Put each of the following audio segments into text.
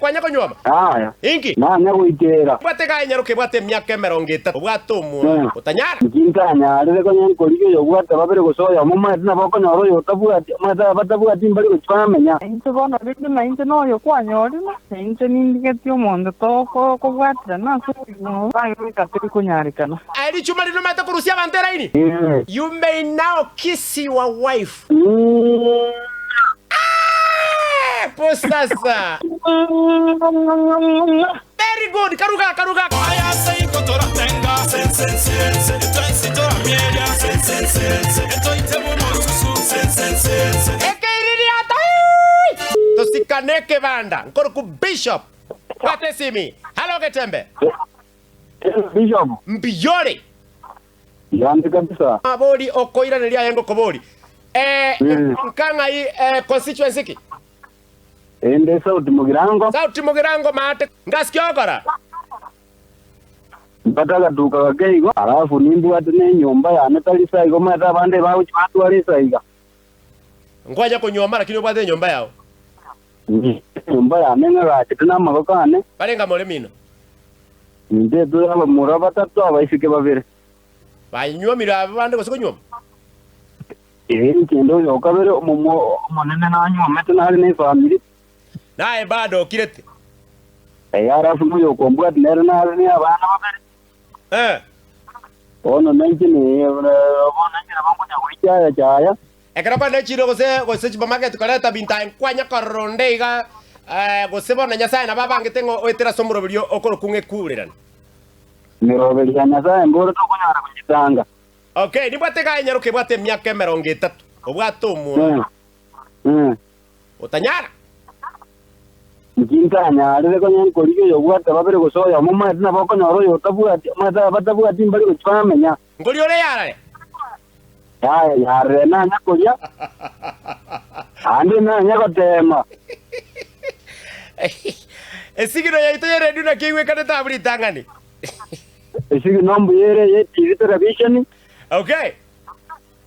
Kwanya konywoma? Yaya. Inki? Nanya goikera. Obwate iga enyaroka ebwate emiaka emerongo etato, obwate omwana, otanyara. Inki ntanyarire konya nkorigia oyobwate babere gose oyomo, omanyete nabo okonyora oyotabwati, omanyete abatabwati mbari gochia bamenya. Inche bono rende nainche noyo kwanyorire, na inche nindigetie omonto tokobwaterana ase obogima obo, aye goika teri konyarekana. Aye richuma riria omanyete korusia abanto eraini? You may now kiss your wife. Hapo sasa. Very good. Karuga, karuga. Ekeiririata. Tosikane ekebanda. Nkoroku Bishop. Bwata esimi. Hello Getembe. Bishop. Mbiyore. Yande kabisa. Bori okoiraneria aye ngokobori. Eh, nkang'ai eh, constituency ki? Ende South Mugirango. South Mugirango maate ngasike ogokora. Mbate agatuka gake igo, alafu nimbwate nenyomba yane tari sa igo omanyete abande bagochia batwara esaiga. Nkwanya konyuoma lakini obwate enyomba yao. Enyomba yane ng'agachete namaboko ane. Barenge more mino. Intwe tore abamura batato, abaiseke babere. Banyuomire aba bande gose konyuoma? Ee, inche inde oyo o kabere, omomura omonene nanyuomete nare nefamiri. Naye bado okirete? Ee, alafu noyo okombwatia nere nare ne abana babere. Ee. Bono nainche bono inche nabo nkonya goichaya-chaya. Ekero kwenda echiiro gose gose supermarket koreta binto aye nkwanya korora onde iga gose bono Nyasae nabo abangete ng'a oetere ase omoroberio okorokwa ng'a ekuurerane. Emeroberio ya Nyasae mboro tokonyara koyetanga. Okay, nimbwate iga enyaroka ebwate emiaka emerongo etato, obwate omwana otanyara. Inki ntanyarire konya nkorigia oyobwate babere gose oyomo, omanyete nabo okonyora oyotabwati, omanyete abatabwati mbari gochia bamenya. Nkoria ore yarare. Yaya, yarare nanya koria, naende nanya goteema. Esigino yaito y'eredio naki eigwekanete abwo ritang'ani? Esigino mbuya ere eye TV televisheni. Okay.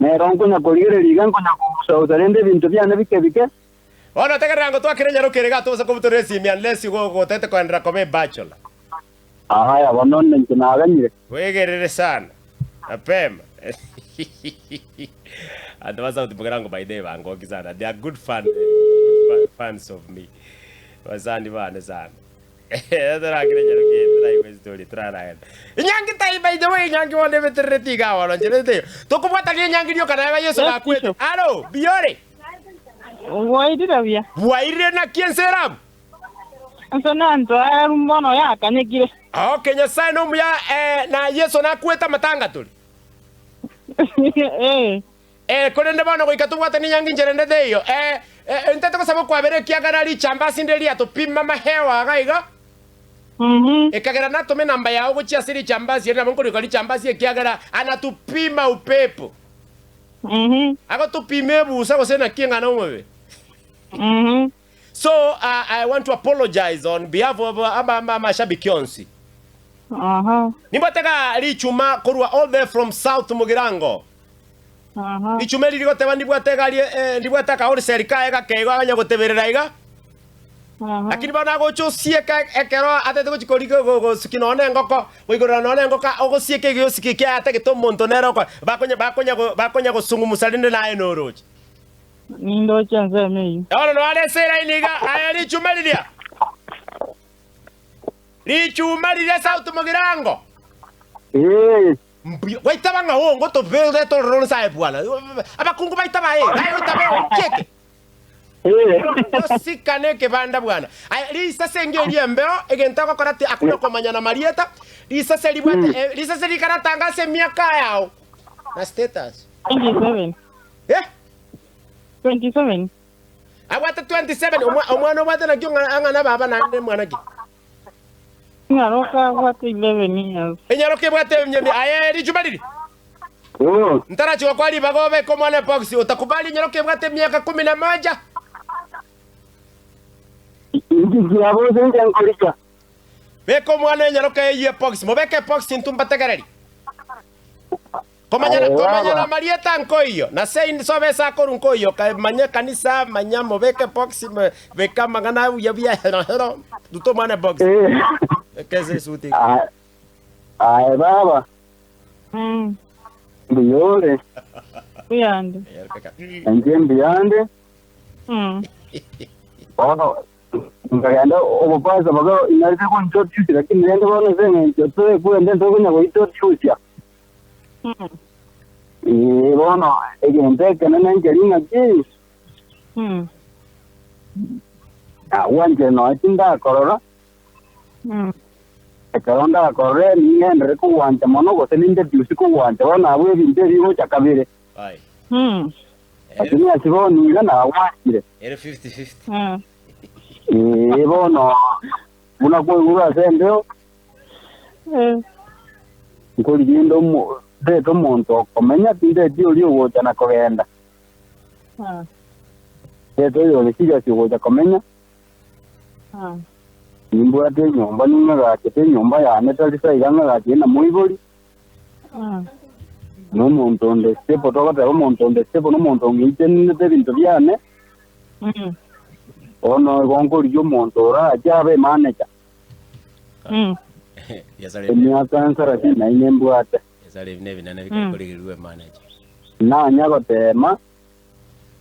Nero nkonya korigereria iga nkonya kogusausa rende ebinto biane bike bike. Bono tegerera ngotwakere nyaroka ere iga tobasa kobutorera esimi unless gotagete koenderera koba ebachelor. Aya bono ninche naganyire. Bwegerere sana mapema Abanto ba South Mugirango by the way bangoki sana they are good fan good fans of me basani bane sana torakire nyaroke toraigwe story toraragenda enyangi tai by the way enyangi bono ebeterereti iga bono inche rende tokobwatania enyangi rioka naye ba Yeso Yes, gakwete Bishop. alo biyore Bwairire buya. bwairire naki ense ere abwo Inse nentoereru mono yakanyekire. Okay, Nyasae nomuya eh, na Yeso nakwete amatanga tore. Ee. Eh, korende bono goika tobwatane enyangi inchera ende teiyo. Eh, eh, ntete gosaba okwabera ekiagera richamba ase inde riatopima amahewa iga iga. Mhm. Ekagera natome enamba yao gochia ase richambasi eri nabo nkorika richambasi ekiagera anatupima upepo. Mhm. Agotupima ebusa gose naki eng'ana omobe. Mhm. So I want to apologize on behalf of amashabiki onsi. Aha. Nimbwate iga richuma korwa all the from South Mugirango. Aha. Richuma eri rigoteba ndibwate egari eh, ndibwate aka wholesale kaye gake igo aganya goteberera iga. Aha. Lakini bono agocha osieka ekero atete gochi koriga go- gosuki nonya engoko, goigorera nonya engoko ogosieka egiosiki ekiaye atagete omonto nere oko bakonya bakonya bakonya gosungumusa rende naye noroche. Nindoche ensemo eyio. Bono noare ase eraini iga, aye richuma riria, richuma riria South Mugirango. Ee. Mbuya, gwaitaba ng'a oo ngotoberete ororo onsi aye bwana. Abakungu baitaba aye, aye oitabe okieke. Ee. Tosikane ekebanda bwana. Aye risase engiya eria embeo, egento agokora ti akuna komanyana marieta, risase ribwate, eh, risase rikaratanga ase emiaka yao na status. 27. Eh? 27. Abwate 27, omwa- omwana obwate naki ong'a- ang'ana baba naende mwana ki? Enyaroka abwate 11 years. Enyaroka ebwate emyemi aye richuma riri Oh, ntarachi gokwa ribaga obeke omwana ebox otakubali enyaroka ebwate emiaka kumi na moja inki kiabo ase inche nkorigia? beka omwana enyaroka eyio ebox mobeke ebox intwe mbategereri. Komanyana Aye komanyana baba. marieta nkoiyo, na sein sobe ase akorwa nkoiyo, ka manya ekanisa, manya mobeke box, me- beka amang'ana buya buya hero hero, ruta omwana ebox. Eh. Beka ase esuti. Aye aye baba, Mm. mbuya ore? Mbuyande. Inche mbuyande. Mm. Bono nkagenda obopasa baka inarete gointroduce lakini rende bono ase eng'encho toekwende ntokonya gointroducia. Mm. Ee bono egento ekenene nkeri ng'aki Mm. nagwanchire nonya tindakorora Mm. ekero ndakorore ning'enderere kogwancha mono gose nindeduce kogwancha bono abwo ebinto ebi bigocha kabere. Aye. Mm. Lakini ase bono iga nagwanchire. Ere 50-50. Mm. Ee bono buna kwaigure ase embeo Eh. nkorigia inde omo ndete omonto okomenya tindeti oria ogocha na kogenda. Ah. Ndete oyore serious ogocha komenya. Ah. Nimbwate enyomba ning'agachete enyomba yane tari saiga ng'agachire na moibori. Ah. Na omonto onde stable togoteba omonto onde stable na omonto ong'eichenete ebinto biane. Mm. Bono igo nkorigia omonto orache abe emanager. Mm. Biasara ebi Emiaka nsarasini na ine mbwate. biasara ebi nebinene Mm. bikorigererwa emanager. Nanya goteema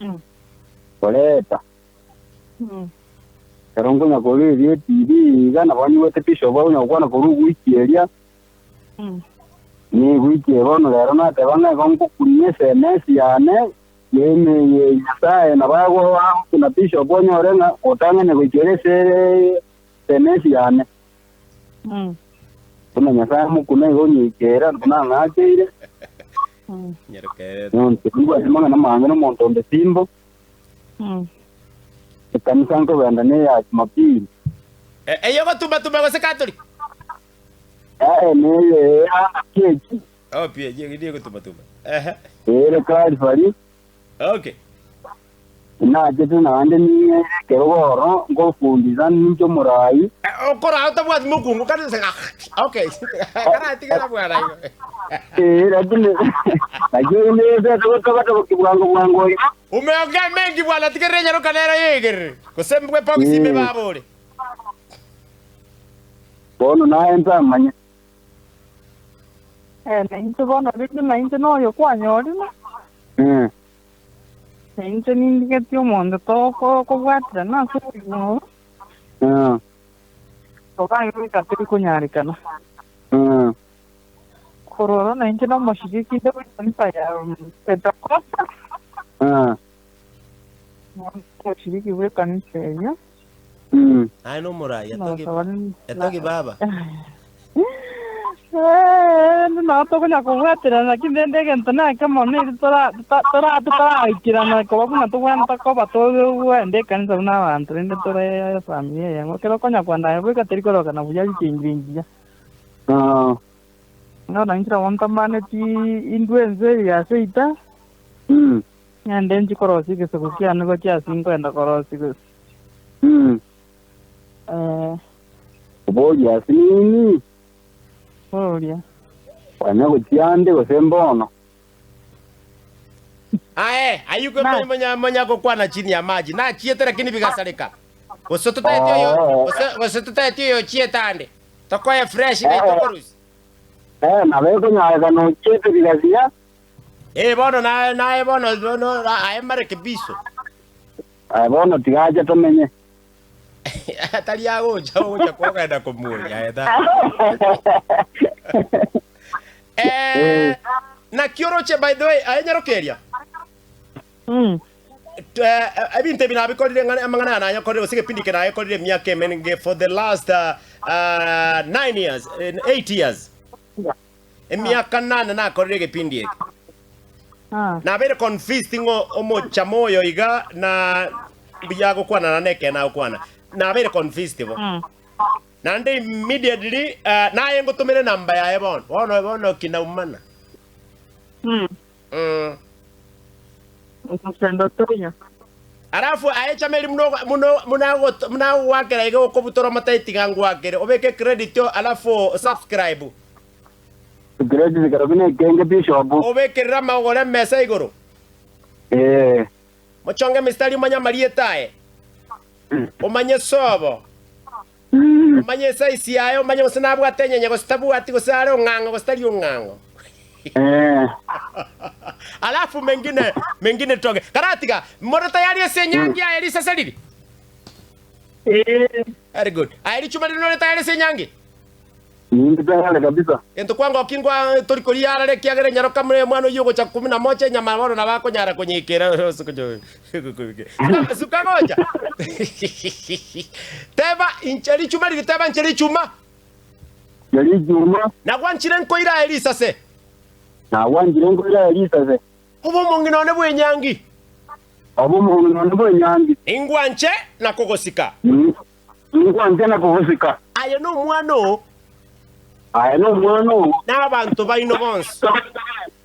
Mm. koreta. Mm. Ekero nkonya korwa eria etibi iga nabo nyigwete bishop akonya gokwana korwa ewiki eria, Mm. na ewiki eye bono rero nateba ng'a igo ngokunia esemesi yane ye ye Nyasaye nabo agokuna bishop onyore ng'a otang'ane goika ere ase esemesi yane. Mm. Buna Nyasaye amokune igo onyeikera buna ang'akeire. Mm. Nyarokerete. Nonche nimbwate amang'ana amange na omonto onde simbo. Mm. Ekanisa nkogenda neya Jumapili. Eyio gotumba-tumba gose Catholic? Ee, neye ya PAG. Oh, PAG niyo egotumba-tumba. Ehe. Ere Calvary. Okay. Nachete naende ning'eire ekerogo oro, ngofundisa ninche omorai. Okoraa otabwati mokungu kanisa okay. Karatigera bwana igo. Ee, lakini naki oyo nere togotobatoboki bwango bwango iga. Umeongea mengi bwana tigerera enyaroka nero yegerere. Gose mbwe box ime babore. Bono naye ntamanye. Eh, na inche bono rende na inche noyo kwanyorire. Eh. Na inche nindigetie omonto tokobwaterana ase obogima obo. Eh. Tokae goika tori konyarekana. Eh. Korwa oro na inche nomoshiriki inde bw'ekanisa ya Pentekosta. Eh. Omoshiriki bw'ekanisa eyio. Mm. Aye nomorai atogi Nasaba na- atogi baba. Eh, nabo tokonya kobwaterana lakini rende egento nake mono eri tora tota- tora totaraikerana koba buna tobwenerete koba togenda ekanisa buna abanto rende tore efamiri eyemo. Ekero okonya kwenda aye bweka teri korokana buya richengire engiya. Ah. Bono inche nabo ntamaneti intwe ense eye ya seita, Mm. ng'ende nchie korosia egesaku kiane gochia ase nkoenda korosia gose. Mm. Eh, Oboria ase nini? boria. Kwanya gochia ande gose mbono? Aye, ayio Na- monya monya gokwana chini ya maji. Nachiete lakini bigasareka. Gose totaeti oyo, Oh. gose gose totaeti oyo ochiete ande. Tokoe fresh iga itokorusia. Eh, nabo ekonyarekana ochiete bigasinya. Eh, bono naye naye bono bono aye marekebiso. Aye bono tiga ache tomenye. Tari agocha ogocha kogenda komuoria aye ta. Eh, naki oroche by the way aye nyarokeria. Mm. Eh, ebinto ebi nabikorire ng'ana amang'ana aya nayakorire gose egepindi eke nayakorire emiaka emenge for the last uh, uh, 9 years, 8 years. Emiaka nane nakorire egepindi eke. Ah. Nabeire confused ng'a omochama oyo iga na mbuya agokwana naende ekeene agokwana. Nabeire confused bo. Mm. Naende immediately eh, naye ngotomere enamba yaye bono. Bono bono kinaumana. Mm. Mm. Omochando toiyo. Alafu aye chameri muno muno munago munagwakera iga okobutora omotebie tiga ngwakere obeke credit alafu subscribe. Ekero echisikero buna ekenge bishop. Obekerere amagoro emesa igoro. Ee. Mochonge emistari omanye amarieta aye. Omanye sobo. Omanye esaisi yaye, omanye gose nabwate enyenya gose tabwati, gose are ong'ang'o gose tari ong'ang'o. Alafu mengine mengine toge. Karatiga, more tayari ase enyangi aye risase riri? Ee. Very good. Aye richuma riri nore tayari ase enyangi? Ninde tayari kabisa. Gento kwangoki ngwa tori koria arare ekiagera enyaroka muna omwana oyio ogocha kumi na moja enyama bono nabo akonyara konyeikera Suka suka gocha teba inche richuma riri teba inche richuma Inche richuma. Nagwanchire nkoira aye risase. Nagwanchire nkoira aye risase. Obe omong'ina one bw'enyangi. Obe omong'ina one bw'enyangi. Ningwanche na kogosika. Ningwanche na kogosika. Aye nomwana oo. Aye nomwana oo. Na abanto baino bonsi.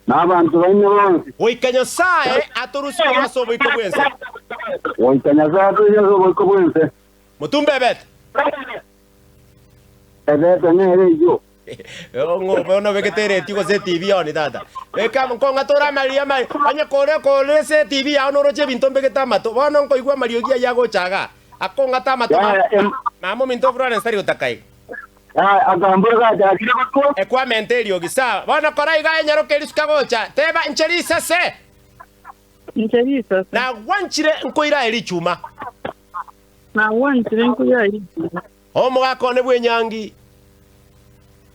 Na abanto baino bonsi. Goika Nyasae atorusie korwa ase oboiko bw'ense. Goika Nyasae atorusie ase oboiko bw'ense. Motumbe ebete. Ebete nere eyio. Bono obegete eretio gose etibi yao ni tata. Beka nkong'ata ore amario amari onye kore kore ase etibi yao noroche ebinto mbegete amato. Bono nkoigwa amariogi ayio agocha igaa. Akong'ata amato Yaya, em- mama ominto Florence tari gotaka iga. Yaya, akambura gachakire gotwa. Ekwamenta eriogi sawa. Bono kora iga enyaroka erisuka gocha. Teba inche risase. Inche risase. Nagwanchire nkoira aye richuma. Nagwanchire nkoira aye richuma. Omogaka one bw'enyangi.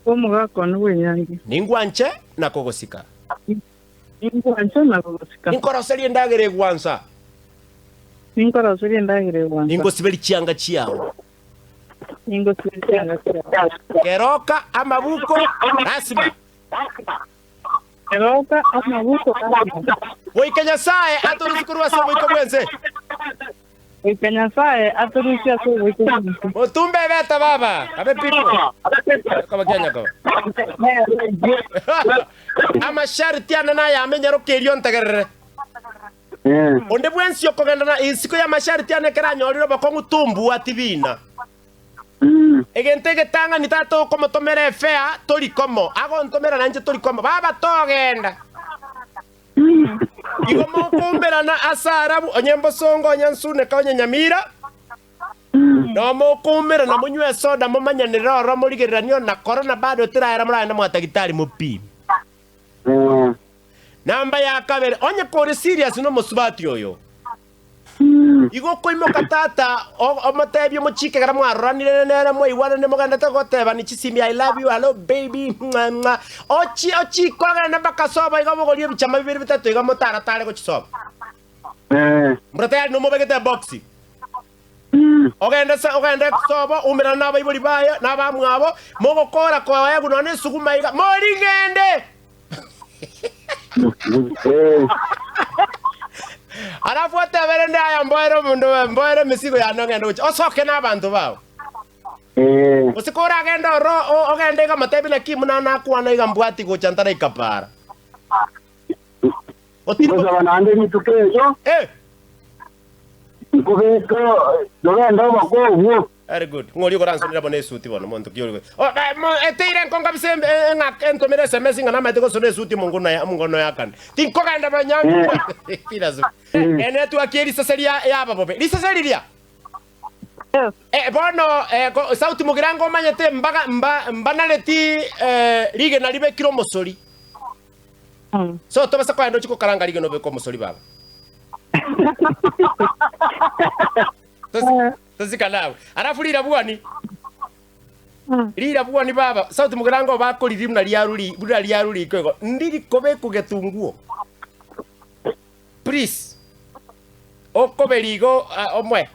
Omogaka one bw'enyangi. Ningwanche na kogosika. Ningwanche na kogosika. Ninkoroserie endagera egwansa. Ninkoroserie endagera egwansa. Ningosiberie chianga chiao. Ningosiberie chianga chiao. Keroka amabuko lasima. Keroka amabuko lasima. Goika Nyasae atorusie korwa ase oboiko bw'ense. Goika Nyasae atorusie ase oboiko bw'ense. Motumbe ebeta baba, abe people. Koba kia nyakoba. Amasharti ane nayamenyeroka erio ntegerere. Onde bwensi okogenda na isiko y'amasharti ane ekero anyorire obokong'u tombwati bina. Egento egetang'ani tata okomotomera efea tori komo, agontomera nainche tori komo. Baba togenda. Igo mokoumberana ase Arabu, onye mbosongo, onye nsuneka, onye nyamira, noo mokoumerana monywe esoda momanyanere ororo morigereranio na korona bado teraera moragende mwa tagitari mopime. Namba ya kabere, onye kore serious nomosubati oyo, Igo okoimoka tata omotebie omochike ekero mwaroranire nere mwaigwananire mogenderete gotebani chisimi I love you, hello baby, mwa mwa ochi ochike ogende mpaka sobo iga obogorie ebichama bibere bitato iga motaratare gochia sobo. Mbura tayari nomobegete ebox. Ogende se ogende sobo oumerane na abaibori baye na abamwabo mogokora koegwa nonya na esuguma iga moring'ende. Alafu otebe rende aya mboere omonto mboere emesigo yane ogende gochia osoke na abanto bao. Gose koragende oro ogende iga motebi naki buna nakwana iga mbwati gocha ntaraika para. Otiri Ngosaba naende rituko erio, Eh. nkobeke togende obokong'u. Very good. Ng'ori okoransonera bono esuti bono monto ki ori Oh, eh, mo eteire enkongo kabisa em- eh, eng'aka entomere SMS ng'a namaete gosona esuti omongono ya omongono yakane. Tinkogenda banyangi. Kila siku. Enetwork ye risase ria yaba bobe. Risase riria. Yes. Eh, bono eh, ko, sauti mogirango omanyete mbaga mba mbanareti eh, rigena ribekire omosori. So tobasa kogenda ochie gokaranga rigena obeke omosori baba. Tosikane abwo. Alafu rirabwani. Rirabwani baba. Sauti mogirango bakoriri buna riaruri buna riaruri iko igo. Ndiri kobekwa getunguo. Please. Okoberi igo omoe.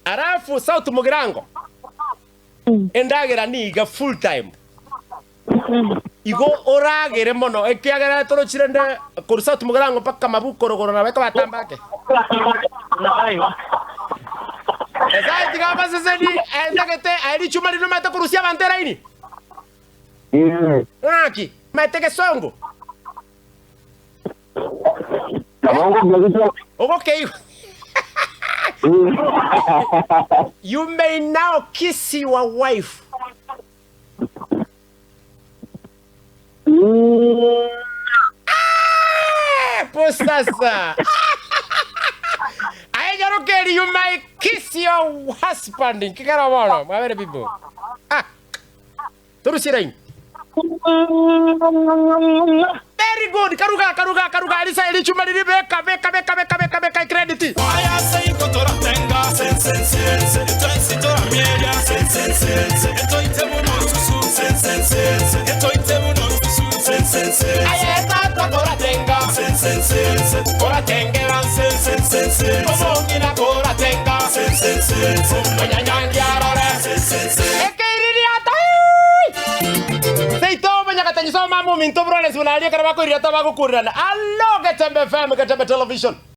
Alafu sauti mogirango. Endagera niga full time. Igo oragere mono, ekiagera torochire nde korwa South Mugirango mpaka Mabuko rogoro na beka batamba ake. Nyasaye tiga abaseseni entagete aye richuma riria omanyete korusia abanto eraini. Ng'aki? Omanyete gesongo? Nabo ngokeigwa. Ogokeigwa. You may now kiss your wife. Hapo sasa. Aye Nyarokeri, you might kiss your husband. Nkikara bono, mwabere people. Ah. Torusie line. Very good. Karuga, karuga, karuga. Elisa elichuma lili beka, beka, beka, beka, beka, beka credit. Aye tata koratenga. Koratengera. Omong'ina koratenga. Omonyanyangi arore. Ekeiririata. Seito omonyagatanyi soma mama ominto Florence buna aria ekero bakoiririata bagokurirana. Allo Getembe FM, Getembe Television.